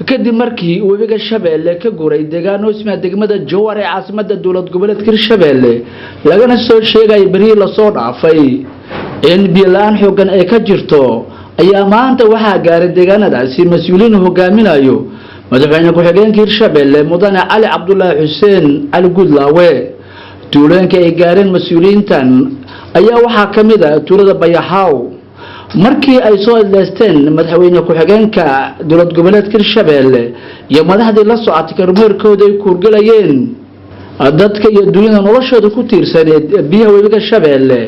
Kadib markii webiga Shabeelle ka guray deegaan hoosma degmada Jowhar ee caasimada dowlad goboleedka Hirshabelle, lagana soo sheegay berihii lasoo dhaafay in biyo la-aan xoogan ay ka jirto, ayaa maanta waxaa gaaray deegaanadaasi mas-uuliyiin hogaaminayo madaxweyne ku-xigeenka Hirshabelle, mudane Cali Cabdulaahi Xuseen Cali Guudlaawe. Tuulooyinka ay gaareen mas-uuliyiintan ayaa waxaa ka mid ah tuulada Bayaxaaw. Markii ay soo idleysteen madaxweyne ku-xigeenka dowlad goboleedka Hirshabelle iyo madaxdii la socotay kormeerkooda ay kuurgalayeen dadka iyo dunyada noloshooda ku tiirsaneed biyaha webiga Shabeelle,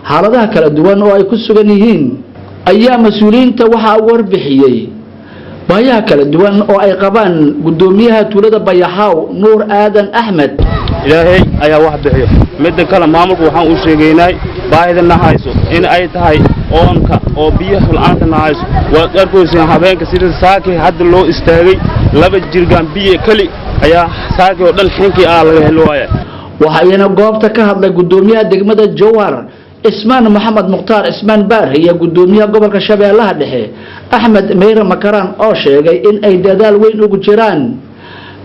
xaaladaha kala duwan oo ay ku sugan yihiin, ayaa mas-uuliyiinta waxaa u warbixiyey baayaha kala duwan oo ay qabaan guddoomiyaha tuulada Bayaxaaw, Nuur Aadan Axmed. Ilaahay ayaa wax bixiyo. Midda kale, maamulku waxaan u sheegaynay baahida na hayso in ay tahay oonka oo biyaha la'aanta na hayso. Waad arkayseen habeenka sida saakii hadda loo istaagay, 2 jirgaan biyo keli ayaa saakii oo dhan xinkii laga heli waaya. Waxaa iyana goobta ka hadlay guddoomiyaha degmada Jowhar, Cismaan Maxamed Mukhtaar Cismaan Baarri, iyo guddoomiyaha gobolka Shabeellaha Dhexe, Axmed Meyre Makaraan, oo sheegay in ay dadaal weyn ugu jiraan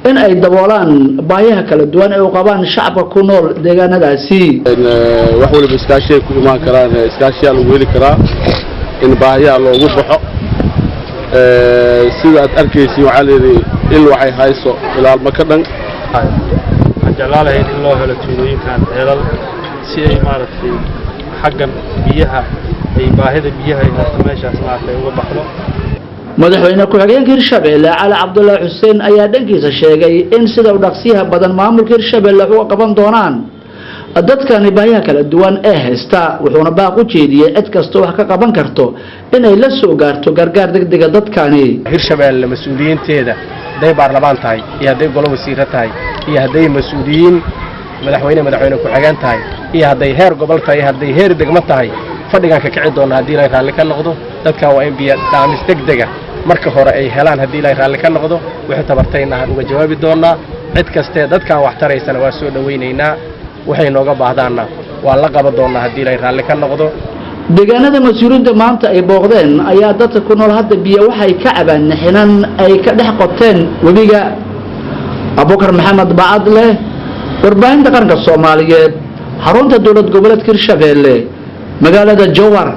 in ay daboolaan baayaha kala duwan ee u qabaan shacabka ku nool deegaanadaasi. Wax waliba iskaashiay ku imaan karaan, iskaashiyaa lagu heli karaa in baahiyaha loogu baxo. Sida aad arkaysiin, waxaa layidhi il waxay hayso ilaalma ka dhan. Waxaan jeclaan lahayn in loo helo tuulooyinkan ceelal si ay maaragtay xaggan biyaha ay baahida biyaha ay harto meeshaas maaragtay uga baxdo. Madaxweyne ku-xigeenka Hirshabelle, Cali Cabdulaahi Xuseen, ayaa dhankiisa sheegay in sida u dhaqsiyaha badan maamulka Hirshabelle wax uga qaban doonaan dadkani baahiyaha kala duwan ee haysta, wuxuuna baaq u jeediyey cid kastoo wax ka qaban karto inay la soo gaarto gargaar degdega dadkani. Hirshabelle mas-uuliyiinteeda, hadday baarlamaan tahay iyo hadday golo wasiiro tahay iyo hadday mas-uuliyiin madaxweyne, madaxweyne ku-xigeen tahay iyo hadday heer gobol tahay iyo hadday heer degmo tahay, fadhigaan ka kici doona haddii Ilaahay raalli ka noqdo. Dadkan waa in biyo dhaamis degdega marka hore ay helaan haddii Ilaahay raalli ka noqdo. Wixii tabartayna aan uga jawaabi doonaa. Cid kastee dadkan wax taraysana waa soo dhowaynaynaa, waxay nooga baahdaanna waa la qaban doonaa haddii Ilaahay raalli ka noqdo. Deegaanada mas-uuliyiinta maanta ay booqdeen ayaa dadka ku nool hadda biyo waxay ka cabaan xinan ay ka dhex qoteen webiga. Abubakar Maxamed Bacadleh, warbaahinta qaranka Soomaaliyeed, xarunta dowlad goboleedka Hirshabelle, magaalada Jowhar.